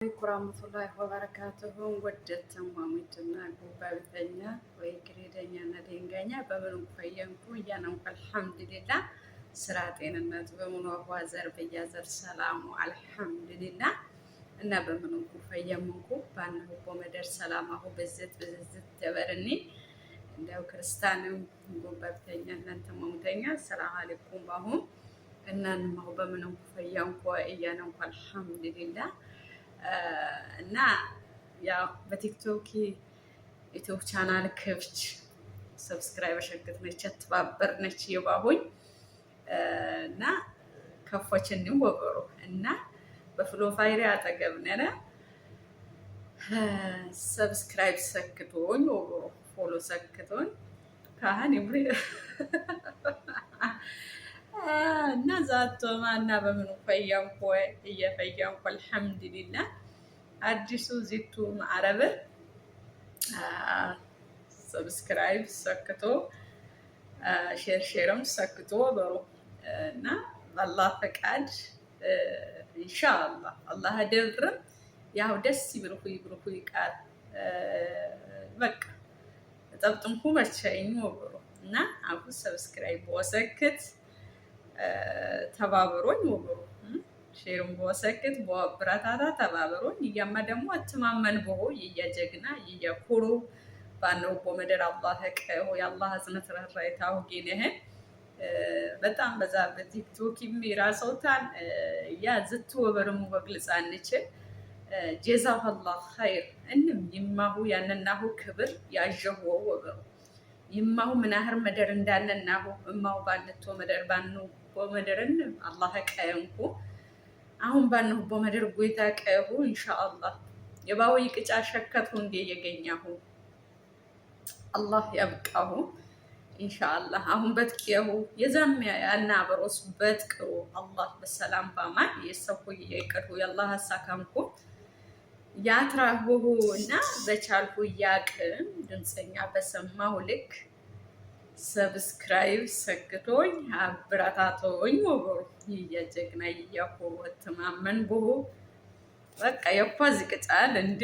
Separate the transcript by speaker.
Speaker 1: አለይኩም ወራህመቱላሂ ወበረካቱሁ። ወደተሟሙትና ጉባቢተኛ ወይ ግሬደኛ እና ደንጋኛ በምኑ ፈየንኩ እያነንኩ አልሐምዱሊላ። ስራ ጤንነት በምኑ አቧዘር በያዘር ሰላሙ አልሐምዱሊላ። እና በምኑ ፈየምንኩ ባነሁ መደር ሰላም አሁ በዝት በዝት ተበርኒ እንደው ክርስቲያንም ጉባቢተኛ እናንተ ሟሙተኛ ሰላም አለይኩም ባሁን እናንማሁ በምኑ ፈየንኩ እያነንኩ አልሐምዱሊላ። እና ያው በቲክቶክ ዩቲዩብ ቻናል ክፍች ሰብስክራይብ ሸግት ነች ተባበር ነች የባሁኝ እና ከፎችን ወበሩ እና በፍሎፋይሪ አጠገብ ነነ ሰብስክራይብ ሰክቶኝ ወበሩ ፎሎ ሰክቶኝ ካህን ይብሪ እና ዛቶማ እና በምኑ ፈያንኮ እየፈያንኮ አልሐምዱሊላህ። አዲሱ ዚቱ ማዕረብ ሰብስክራይብ ሰክቶ ሼር ሼርም ሰክቶ በሩ እና በአላህ ፈቃድ ኢንሻአላህ አላህ ደብርም ያው ደስ ይብርኩ ይብርኩ ይቃል በቃ ጠብጥምኩ መቸኝ ወበሩ እና አቡ ሰብስክራይብ ወሰክት ተባብሮኝ ወበሩ ሼርም በወሰክት በአብረታታ ተባብሮኝ እያማ ደግሞ አትማመን በሆ የያ ጀግና የያ ኩሩ ባነው ቦመደር አላህ ቀሁ የአላህ እዝነት ረህራይታሁ ጌነህ በጣም በዛ በቲክቶክ የሚራሰውታን ያ ዝት ወበርሙ በግልጽ አንችል ጀዛሁ አላህ ኸይር እንም ይማሁ ያነናሁ ክብር ያዠሁ ወበሩ ይማሁ ምናህር መደር እንዳነናሁ እማሁ ባንቶ መደር ባኑ መደርን አላህ ቀየንኩ አሁን ባነሁ በመደር ጎይታ ቀየሁ ኢንሻአላህ የባው ቅጫ ሸከቱ እንዴ የገኛሁ አላህ ያብቃሁ ኢንሻአላህ። አሁን በትቅየሁ የዛሚያ ያናበሮስ በትቅሩ አላህ በሰላም ባማን የሰሁ የቅሩ የአላህ አሳካምኩ ያትራሁሁ እና በቻልኩ ያቅም ድምፀኛ በሰማሁ ልክ ሰብስክራይብ ሰክቶኝ አብረታቶኝ ወበሩ እያጀግና እያኮ ወትማመን ቦ በቃ የኳ ዝቅጫል እንዴ።